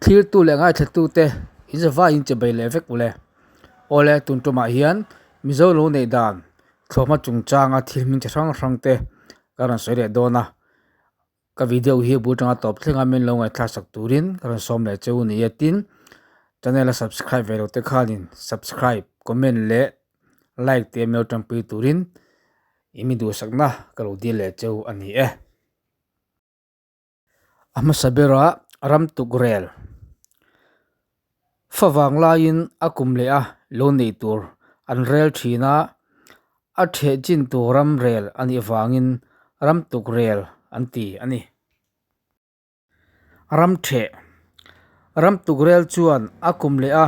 Thlirtu leh ngaithlatute in zavaiin che bei leh vek ule. Awle tun tumah hian Mizo lo neih dan thlawhhma chungchanga thil hming chi hrang hrang te ka rawn sawi leh dawn a. Ka video hi bul tanga tawp thleng a min lo ngaihthlak sak turin ka rawn sawm leh che u ni e. Tin, channel a subscribe ve lo te khanin subscribe, comment leh like te min lo tanpui turin i mi duhsakna ka lo dil leh che u a ni e. A hmasa berah ram tuk rel favang laiin a kum leh a lo neih tur an rel thin a, a theh chin tur ram rel a nih vangin ram tuk rel an ti a ni. Ram theh Ram tuk rel chuan a kum leh a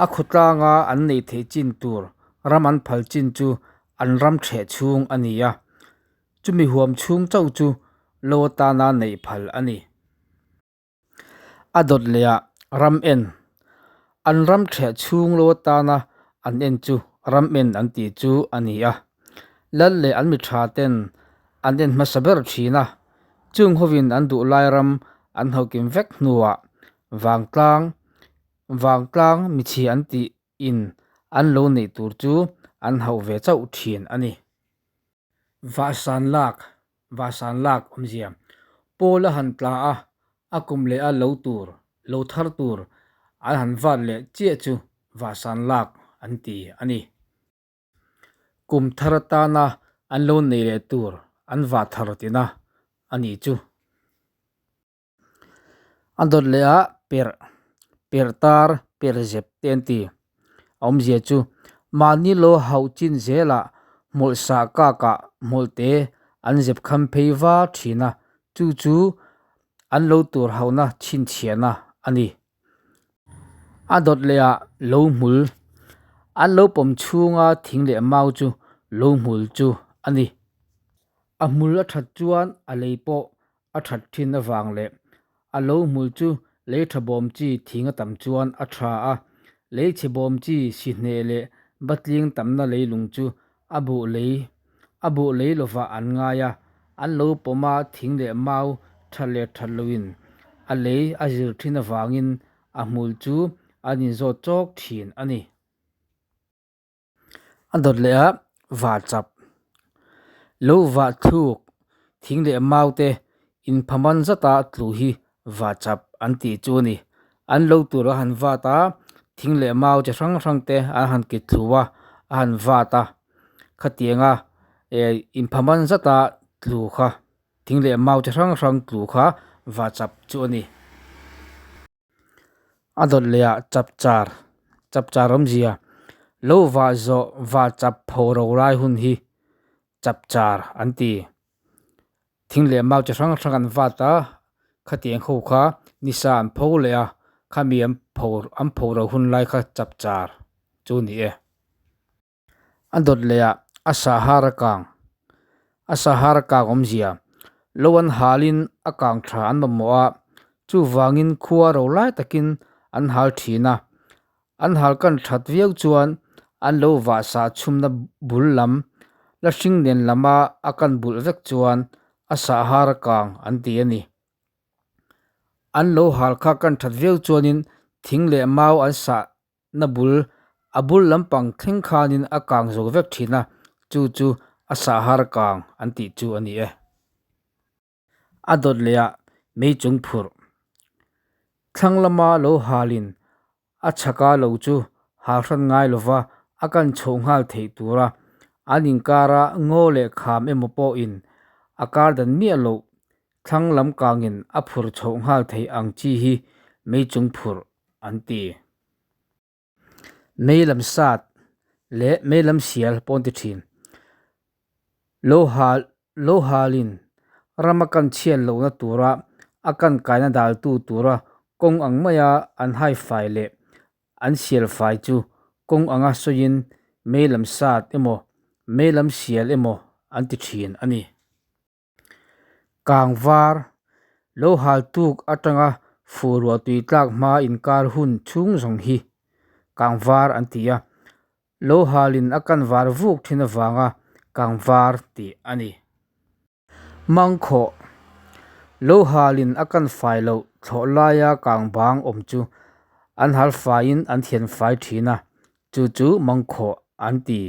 a khawtlanga an neih theih chin tur ram an phal chin chu an ram theh chhung a ni a. Chumi huam chhung chauh chu lo atana neih phal a ni. A dawt lehah ram en. An ram theh chhung lo atana an en chu ram en an tih chu a ni a. Lal leh an mi tha ten an en hmasa ber thin a, chung hovin an duh lai ram an hokim vek hnuah vangtlang vangtlang michhi an tih in an lo neih tur chu an hauh ve chauh thin a ni. Vahsan lak, Vahsan lak awmzia. Pawl a han tla a, a kum leh a lo tur, lo thar tur an han vat leh chiah chu vahsan lak an ti a ni. Kum thar atana an lo nei leh tur an vah thar tina a nih chu. A dawt leh ah perh, perh tar, perh zep te an ti. A awmzia chu mahni lo hauh chin zelah hmawlh sah kak ah hmawlh te an zep kham phei va thin a, chu chu an lo tur hauhna chhinchhiahna a ni. A dawt leh ah lo hmul, an lo pawm chhunga thing leh mau chu lo hmul chu a ni. A hmul a that chuan a lei pawh a that thin avang leh a lo hmul chu lei tha bawm chi thing a tam chuan a tha a, lei chhe bawm chi si hneh leh batling tamna leilung chu a buh lei a buh lei lovah an ngai a, an lo pawm a thing leh mau that leh that loin a lei a zir thin avangin a hmul chu an inzawt chawk thin a ni. A dawt leh a vah chap lo vah thluk thing leh mau te inphaman zata tlu hi vah chap an tih chu a ni. An lo tur a han vat a thing leh mau chi hrang hrang te an han kit thlu a a han vat a khatianga eh inphaman zata tlu kha thing leh mau chi hrang hrang tlu kha vah chap chu a ni. A dawt leh ah chapchar chapchar awmzia lo vah zawh vah chap pho ro lai hun hi chapchar an ti. Thing leh mau chi hrang hrang an vat a khatiang ho kha nisa an pho leh a khami an pho an pho ro hun lai kha chapchar chu a ni e. A dawt leh ah a sahara kang a sahara kang awmzia lo an halin a kang tha an mamawh a chuvangin khua ro lai takin an hal thin a an hal kan that viau chuan an lo vah sah chhumna bul lam la hring nen lama a kan bulh vek chuan a sahara kang an ti a ni. An lo hal kha kan that viau chuanin thing leh mau an sah na bul a bul lampang thleng khanin a kang zo vek thin a, chu chu a sahar kang an tih chu a ni e. A dawt leh ah mei chung phurh thlang lama lo halin a chhaka lo chu hal hran ngai lova a kan chhoh nghal theih tura an inkara ngaw leh kham emaw pawhin a kar dan miah loh thlang lam kangin a phur chhoh nghal theih ang chi hi mei chung phurh an ti. Mei lam sat leh mei lam sial pawh an ti thin. Lo hal lo halin rama kan chhiat lohna tura a kan kaina daltu tura kawng ang maia an hai fai leh an sial fai chu kawng anga sawiin mei lam sat emaw mei lam sial emaw an ti thin a ni. Kangvar, lo hal tuk atanga fuh ruah tui tlak hma inkar hun chhung zawng hi kangvar an ti a, lo halin a kan var vuk thin avanga kangvar tih a ni. Mangkhawh, lo halin a kan fai loh Thlawh laia kang bang awm chu an hal faiin an thian fai thin a, chu chu mangkhawh an ti.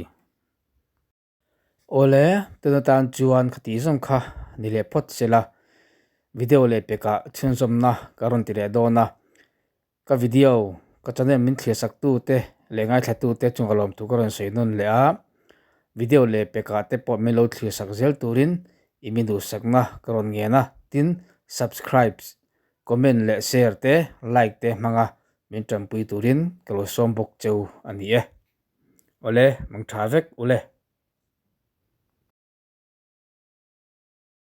Awle, tun atan chuan ka tih zawm kha ni leh phawt se la, video leh pekah chhunzawmna ka rawn ti leh dawn a. Ka video ka channel min thlir sak tu te leh ngaithla tu te chung ka lawm thu ka rawn sawi nawn leh a, video leh pekah te pawh min lo thlir sak zel turin i mi duhsakna ka rawn ngen a, tin subscribe, comment leh share te like te hmanga min tanpui turin ka lo sawm bawk cheu a ni e. Awle, mang tha vek ule.